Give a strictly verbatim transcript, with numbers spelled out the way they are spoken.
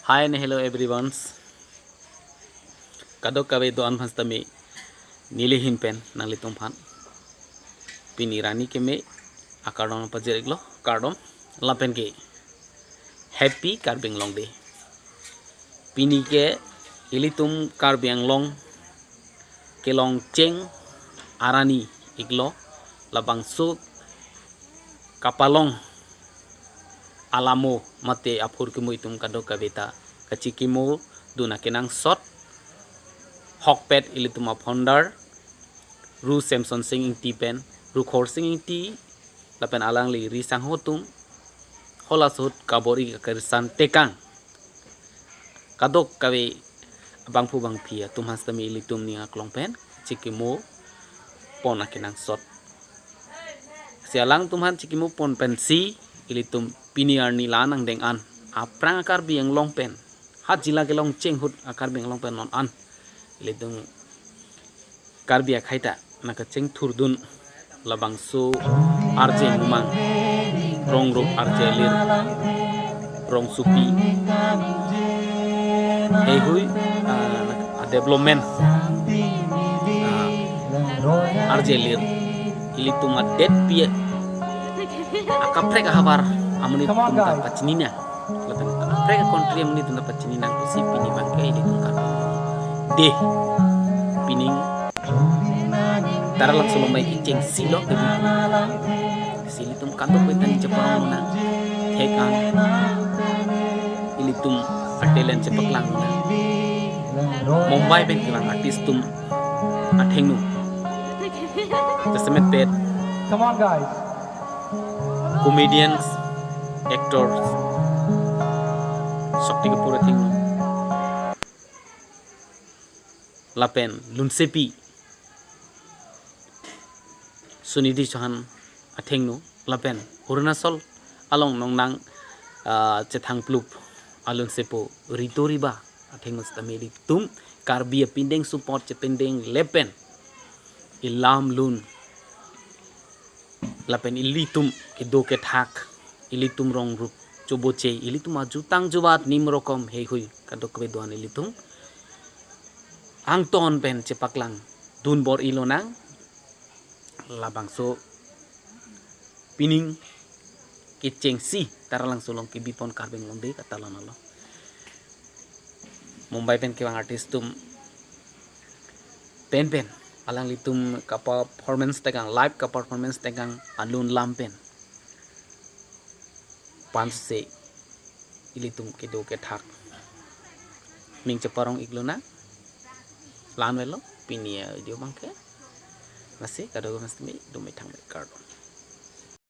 Hi and hello everyone. Kadokave do-an aphan sitame neli ahin pen nanglitumphan pini arni keme akardom pajir-iklo, kardom lapen ke Happy Karbi Anglong Day. Pini ke ilitum Karbi Anglong kelongcheng arni iklo, labangso kapalong alamo mate aphurkimo itum kadokave ta kachikimo dun akenangsot ahokpet ilitum a-founder Ru Semson Sing Ingti pen Ru Khorsing Ingti lapen alangli ri sangho atum halaso ahut kabor-i akirsan tekang kadokave abangphu bangphi atum aphan sitame ilitum ning aklong pen chikimo pon akenangsot. Si alangtum aphan chikimo pon pensi ilitum pini arni la nangdeng an aphrang Karbi Anglong pen, ha jila kelongcheng ahut a-Karbi Anglong pen non an ilitum Karbi akhei ta nangkacheng thurdun labangso arje mumang, rong rup, arje lir, rongsopi, heihui, ah, a-development, ah, arje lir, ilitum adetpi akaprek ahavar amonit atum ta pachini nang. Lapen kaprek a-country amonit atum ta pachini nang pusi pini abangke ilitum Karbi Anglong Day, pining Taralangso along mai kechengsi lo kebi. Si ilitum kadokave ta ning cheparong nang, thek an ilitum a-talent chepaklang nang. Mumbai pen kevang artist atum athengno, jasemet pet, come on, guys, comedians, actors, Shakti Kapoor athengno, lapen lunsepi Sunidhi Chauhan athengno, lapen Arunachal along nongnang, ah, chethangplup alunsepo Ritu Riba athengno sitame ilitum Karbi apindeng support chepindeng le pen ilam lun lapen ilitum kedo kethak, ilitum rong rup choboche, ilitum ajutang jubat nim rokom heihui kadokave do-an ilitum angton pen chepaklang dun bor-i lonang. Labangso pining kechengsi Taralangso along kebipon Karbi Anglong Day katalon alo. Mumbai pen kevang artist atum penpen alanglitum ka-performance tekang, live ka-performance tekang alun lam pen panse ilitum kedo kethak ning cheparong-ik lonang. La-an avelo pini a-video abangke. Lasi kadokave sitame dome thangme, kardom.